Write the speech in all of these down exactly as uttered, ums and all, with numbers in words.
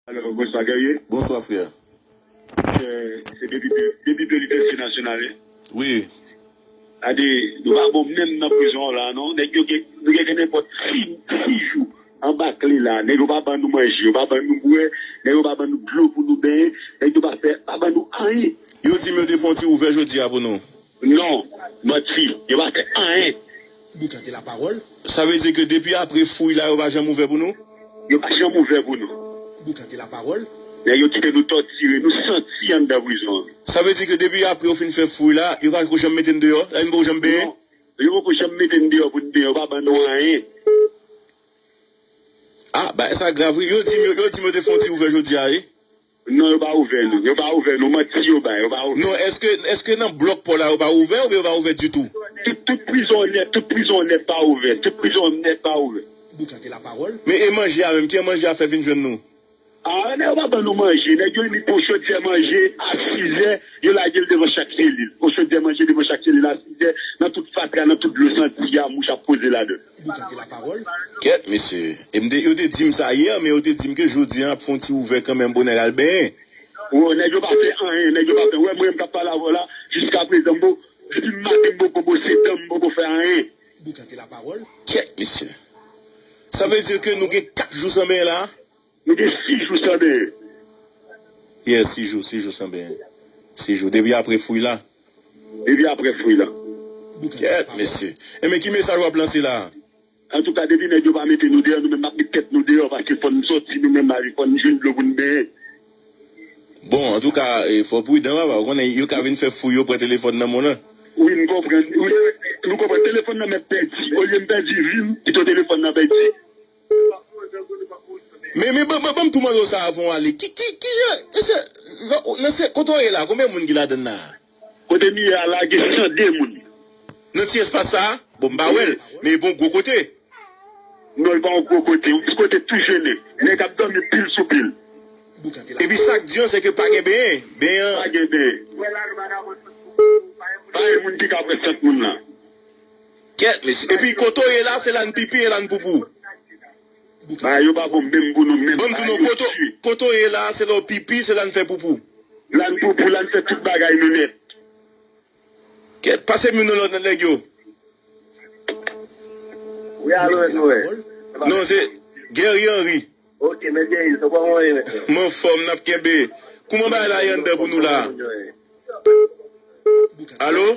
Alo, bonswa, Guerrier. Bonswa, frè. Se, se depi, depi de lidèsi nasyonal, wi. Wi. Gade, nou pa bon menm nan prizon an la, non. Nèg yo gen, nou gen, gen nenpòt sis, sis jou anba kle la. Nèg yo pa ban nou manje, yo pa ban nou bwè, nèg yo pa ban nou dlo pou nou benyen, nèg yo pa fè, pa ban nou anyen. Yo di m yo te fè yon ti ouvè jodi a pou nou. Non, manti. Yo pa fè anyen. Boukante lapawòl. Sa vle di ke depi apre fouy la, yo pa janm ouvè pou nou? Yo pa janm ouvè pou nou. Boukante lapawòl. Nèg yo kite nou tòtire, nou santi anndan prizon an. Sa vle di ke depi apre yo fin fè fouy la, yo pa janm mete n deyò? La, nou poko janm benyen? Non. Yo poko janm mete n deyò pou n benyen, yo pa ban nou anyen. Ah, bagay sa grav, wi. Yo di m, yo, yo di m yo te fè yon ti ouvè jodi a, wi. Non, yo pa ouvè nou. Yo pa ouvè nou. Manti yo bay. Yo pa ouvè. Non, èske, èske nan blòk pò la, yo pa ouvè oubyen yo pa ouvè ditou? Tout, tout prizon nèt, tout prizon nèt pa ouvè. Tout prizon nèt pa ouvè. Boukante lapawòl. Men e manje a menm, ki manje a fè vin jwenn nou? Ah, nèg yo pa ban nou manje. Nèg yo li pran chodyè manje a sizè, yo lage l devan chak selil. Pran chodyè manje devan chak selil a sizè, nan tout fatra, nan tout dlo santi a, mouch ap poze ladan l. Boukante lapawòl. Kèt, mesye. E m te, yo te di m sa yè, men yo te di m ke jodi a ap fè yon ti ouvè kanmenm pou nèg al benyen. Wo, nèg yo pa fè anyen, nèg yo pa fè. Wè, mwen, m t ap pale avè w la, jiskaprezan, m po, depi maten, m poko bwose dan, m poko fè anyen. Boukante lapawòl. Kèt, mesye. Sa vle di ke nou gen kat jou san benyen la? Nou gen sis jou san benyen. Yeah, sis jou, sis jou san benyen. Sis jou. Depi apre fouy la. Depi apre fouy la. Kèt, mesye. Enben, ki mesaj w ap lanse la? Antouka, depi nèg yo pa mete nou deyò, nou menm n ap met tèt nou deyò, paske fò n sòti, nou menm, al, fò n jwenn dlo pou n benyen. Bon, antouka, e, fò w pridan, papa. Ou konnen, yo ka vin fè fouy, yo pran telefòn nan moun nan. Wi, m konprann. Wi, nou konprann. Telefòn nan mèt pèdi. Olye m pèdi vi m, pito telefòn nan pèdi. Men, men, ban, ban, ban m tou mande w sa avan w ale. Ki, ki, ki jan, mesye, nan, nan se, kote w ye la, konbyen moun ki ladann la? Kote m ye a la, gen san de moun. Nan ti espas sa a? Bon, m pa wè l, men e pa yon gwo kote. Non, li pa yon gwo kote. Yon ti kote tou jennen. Nèg ap dòmi pil sou pil. Epi sa k di an, se ke pa gen benyen. Benyen an. Pa gen benyen. Pa gen moun ki ka pran sant moun nan. Kèt, mesye. Epi kote w ye la, se la n pipi e la n poupou. Bagay yo pa bon menm pou nou menm. Ban m di w non, kote, kote w ye la, se la w pipi, se la n fè poupou. La n poupou, la n fè tout bagay nou nèt. Kèt, pase m youn nan lòt nan nèg yo. Wi, alo, mèt Noël. Non, se Guerrier Henry. Ok, mèt Guerrier, sa kòman w ye, mèt Noël? M anfòm, n ap kenbe. Kòman bagay la ye anndan pou nou la? Alo?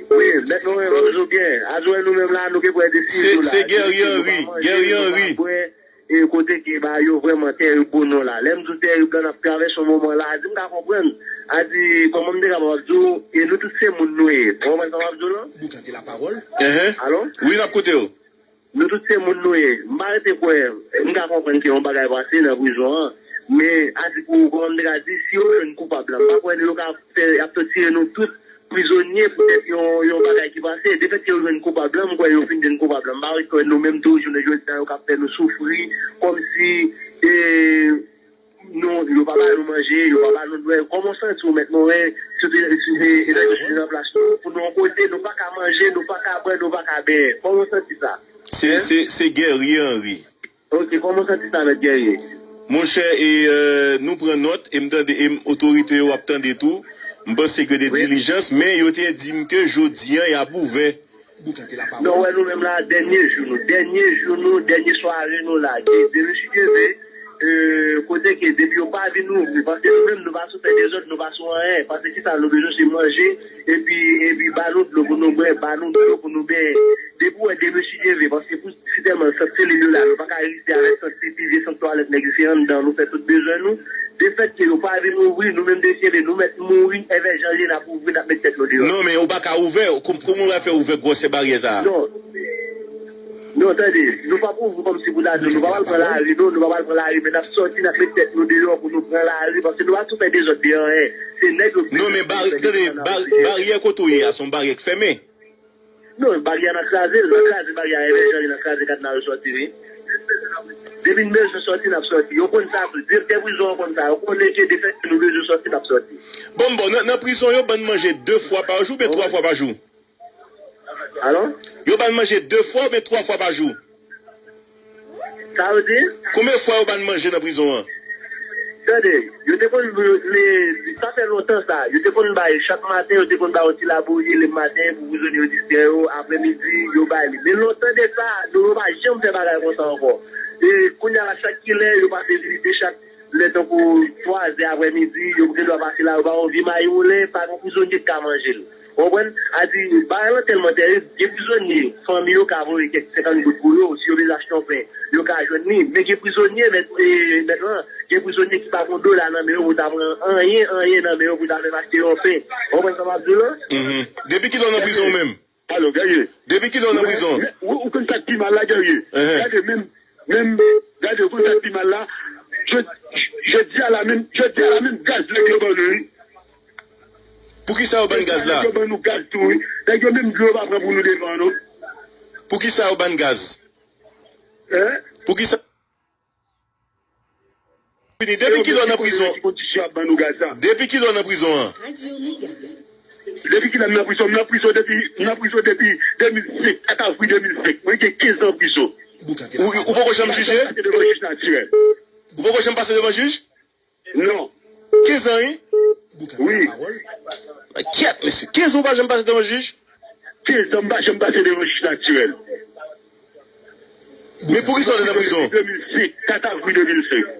Wi, mèt Noël, ban m di w byen. Ajounen nou menm la, nou gen prè de sis jou la. Se, se Guerrier Henry, Guerrier Henry. E kote ke bagay yo vrèman terib pou nou la. Lè m di w terib la, n ap travèse yon moman la. A di m ka konprann. A di, kòman m te kapab ap di w, e nou tout se moun nou ye. Ou konprann sa m ap di w lan? Boukante lapawòl. Enhen. Alo? Wi, n ap koute w. Nou tout se moun nou ye. M pa rete kwè, m ka konprann ke yon bagay pase nan prizon an. Men, a di pou, kòman m te ka di, si yo jwenn koupab la, m pa kwè yo ka fè, y ap tòtire nou tout prizonye poutèt yon, yon bagay ki pase. Defèt ke yo jwenn koupab la, m kwè yo fin jwenn koupab la. M pa kwè nou menm tou, jounen jodi a, yo ka fè nou soufri, kòmsi, e, nou, yo pa ba nou manje, yo pa ba nou dwè. Kòman w santi w, mèt Moren, si w te, si w te, e, nan plas nou, pou nou yon kote, nou pa ka manje, nou pa ka bwè, nou pa ka benyen. Kòman w santi sa? Se, se, se Guerrier Henry. Ok, kòman w santi sa, mèt Guerrier? Monchè, e, e, nou pran nòt, e m tande, e m, otorite yo ap tande tou. M panse ke de dilijans, men yo te di m ke jodi a, y ap ouvè. Non, wè, nou menm la, dènye jou nou, dènye jou nou, dènye sware nou la. De, de mesye Dye ve, e, kote ke depi yo pa vin ouvri, paske nou menm, nou pa sou fè dezòd, nou pa sou anyen. Paske kisa nou bezwen, se manje, epi, epi ba nou dlo pou nou bwè, ba nou dlo pou nou benyen. Depi w wè de mesye Dye ve, paske pou Si tèlman sant selil yo la, nou pa ka rive avèk sant pipi, vye sant twalèt nèg yo se anndan nou fè tout bezwen nou. Defèt ke yo pa vin ouvri, nou menm de kenbe, nou mèt mouri, èvè jan l ye n ap ouvri, n ap met tèt nou deyò. Non, men ou pa ka ouvè, kòm, kòman w ap fè ouvè gwòsè baryè sa a? Non. Non, tande, nou p ap ouvri kòmsi pou ta di, nou pa pral pran lari, non, nou pa pral pran lari, men n ap sòti, n ap met tèt nou deyò pou nou pran lari, paske nou pa sou fè dezòd de anyen. Se nèg yo ki... Non, men bari-, tande, bari-, baryè kote w ye a, se yon baryè k fèmen. Non, baryè a n a kraze l, n a kraze baryè a, e men jan li n a kraze kad n a resòti, wi. Depi n bezwen sòti, n ap sòti. Yo konn sa tou, direktè prizon an konn sa. Yo konnen ke defèt ke nou bezwen sòti, n ap sòti. Bon, bon, nan, nan prizon, yo ban n manje de fwa pa jou oubyen twa fwa pa jou? Alo? Yo ban n manje de fwa oubyen twa fwa pa jou? Sa yo di? Konbyen fwa yo ba n manje nan prizon an? Tande, yo te konn, le, sa fè lontan sa. Yo te konn bay, chak maten, yo te konn bay yon ti labouyi le maten pou prizonye yo distrè yo, aprèmidi, yo bay li. Men lontan de sa, nou, yo pa janm fè bagay konsa ankò. E kounye a la, chak kilè, yo pase vizite chak lè tankou twa zè aprèmidi, yo gen dwa pase la, yo ba yon vye mayi woulen, pa gen prizonye ki ka manje l. Ou konprann? A di, bagay lan tèlman tèrib, gen prizonye, fanmi yo ka voye kèk senkant goud pou yo, si yo bezwen achte yon pen, yo ka jwenn li. Men gen prizonye, mèt, e, mèt lan, gen prizonye ki pa gen yon dola nan men yo pou ta pran anyen, anyen nan men yo pou ta menm achte yon pen. Ou konprann sa m ap di w lan? Mhm. Depi kilè w nan prizon ou menm? Alo, Guerrier. Depi kilè w nan prizon? Men, men, ou, ou konn sa k pi mal la, Guerrier? Ehe. Gade, menm, menm, gade, ou konn sa k pi mal la? Je, jodi a la menm, jodi a la menm gaz nèg yo ban nou, wi. Poukisa yo ban n gaz la? Nèg yo ban nou gaz tou, wi. Nèg yo menm dlo yo pa pran pou nou devan, non. Poukisa yo ban n gaz? Hein? Poukisa? Fini. Depi kilè w nan prizon? Kondisyon ap ban nou gaz la. Depi kilè w nan prizon an? Depi kilè m nan prizon? M nan prizon depi, m nan prizon depi de mil senk, kat avril de mil senk. Mwen gen kenz an prizon. Ou, ou poko janm jije? Pase devan jij natirèl. Ou poko janm pase devan jij? Non. Kenz an, wi? Wi. Kyèt, mesye. Kenz an ou pa janm pase devan jij? Kenz an m pa janm pase devan jij natirèl. Men poukisa w te nan prizon? De mil senk, kat avril de mil senk.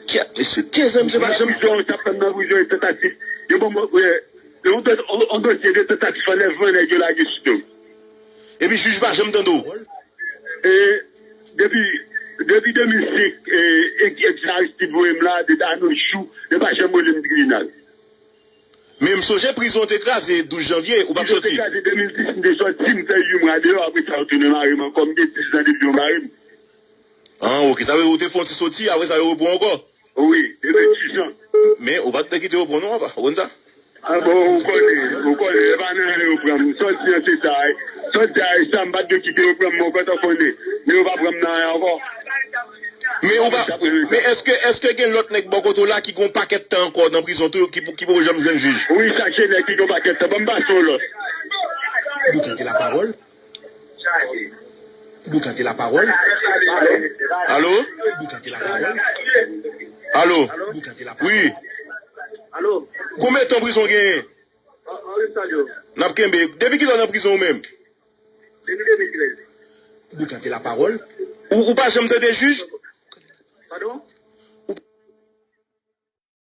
Kyèt, mesye. Kenz an, misye pa janm. Prizon, sa fè m nan prizon, e tantativ. Yo ban mwen, e, yon dosye de tantativ anlèvman nèg yo lage sou do m. Epi jij pa janm tande w? E, depi, depi de mil senk, e, e, e, Aristide voye m la, de, a nos jours, yo pa janm rele m tribinal. Men m sonje prizon te kraze douz janvye, ou pa t soti. Prizon te kraze de mil dis, m te soti, m fè uit mwa deyò, apre sa yo tounen mare m ankò, m gen dis zan depi yo mare m. An, oke, sa vle di ou te fè yon ti soti, apre sa yo repran w ankò? Wi, depi dis zan. Men ou pa t kite yo pran w non, papa, ou konn sa? A bon, ou konnen, ou konnen, e pa nan anyen yo pran m. Sòti an se sa, sòti a e sa, m pa t dwe kite yo pran m, mwen kontan konnen. Men yo pa pran m nan anyen ankò. Men ou pa, men èske, èske gen lòt nèg bò kote w la ki gen yon pakèt tan ankò nan prizon tou, ki, ki poko janm jwenn jij? Wi, chache nèg ki gen yon pakèt tan. Ban m pase yon lòt. Boukante lapawòl. Boukante lapawòl. Alo? Boukante lapawòl. Alo? Boukante lapawòl. Wi. Alo? Konbyen tan prizon genyen? N ap kenbe. Depi kilè w nan prizon ou menm? Depi de mil trèz. Boukante lapawòl. Ou, ou pa janm tande jij? Padon?